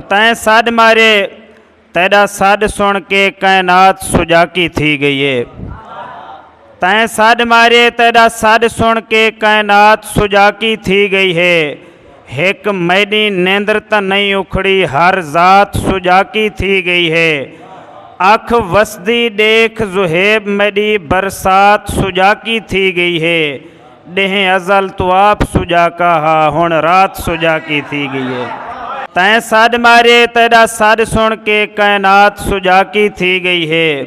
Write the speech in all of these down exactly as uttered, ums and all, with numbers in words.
تیں سݙ مارے، تیݙا سݙ سݨ کے کائنات سجاکی تھی ڳئی ہے۔ تیں سݙ مارے، تیݙا سݙ سݨ کے کائنات سجاکی تھی ڳئی ہے۔ ہک میݙی نیندر تاں نئیں اکھڑی، ہر ذات سجاکی تھی ڳئی ہے۔ اکھ وسدی ݙیکھ زہیب، میݙی برسات سجاکی تھی ڳئی ہے۔ ݙینہہ ازل توں آپ سجاکا ہا، ہݨ رات سجاکی تھی ڳئی ہے۔ تیں سݙ مارے، تیݙا سݙ سݨ کے کائنات سجاکی تھی ڳئی ہے۔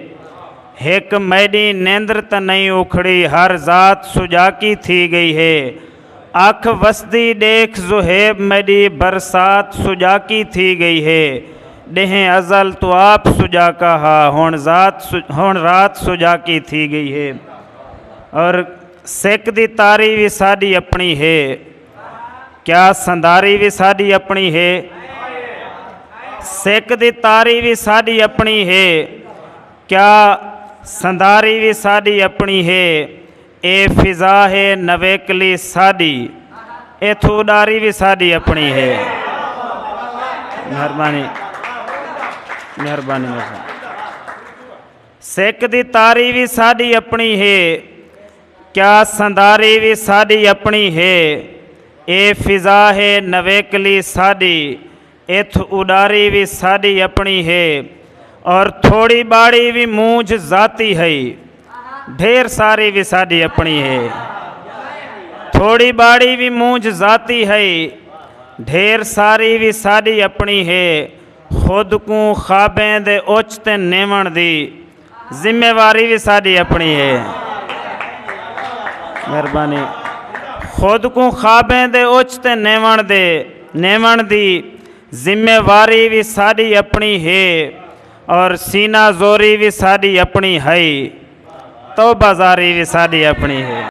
ہک میݙی نیندر تاں نئیں اکھڑی، ہر ذات سجاکی تھی ڳئی ہے۔ اکھ وسدی ݙیکھ زہیب، میݙی برسات سجاکی تھی ڳئی ہے۔ ݙینہہ ازل توں آپ سجاکا ہا، ہݨ ذات س-، ہݨ رات سجاکی تھی ڳئی ہے۔ اور سک دی تاری وی ساݙی اپݨی ہے، کیا سنداری وی ساݙی اپݨی ہے؟ سک دی تاری وی ساݙی اپݨی ہے، کیا سنداری وی ساݙی اپݨی ہے؟ اے فضا ہے نویکلی ساݙی، اتھوں اݙاری وی ساݙی اپݨی ہے۔ مہربانی، مہربانی، مہربانی۔ سک دی تاری وی ساݙی اپݨی ہے، کیا سنداری وی ساݙی اپݨی ہے۔ اے فضا ہے نویکلی ساݙی، اتھ اݙاری وی ساݙی اپݨی ہے۔ اور تھوڑی ٻاڑی وی مونجھ ذاتی ہئی، ڈھیر ساری وی ساݙی اپݨی ہے۔ تھوڑی ٻاڑی وی مونجھ ذاتی ہئی، ڈھیر ساری وی ساݙی اپݨی ہے۔ خود کوں خوابیں دے اچ تے نیوݨ دی ذمہ واری وی ساݙی اپݨی ہے۔ مہربانی۔ خود کوں خوابیں دے اچ تے نیوݨ دے، نیوݨ دی ذمہ واری وی ساݙی اپݨی ہے، اور سینہ زوری وی ساݙی اپݨی ہئی، توبہ زاری وی ساݙی اپݨی ہے۔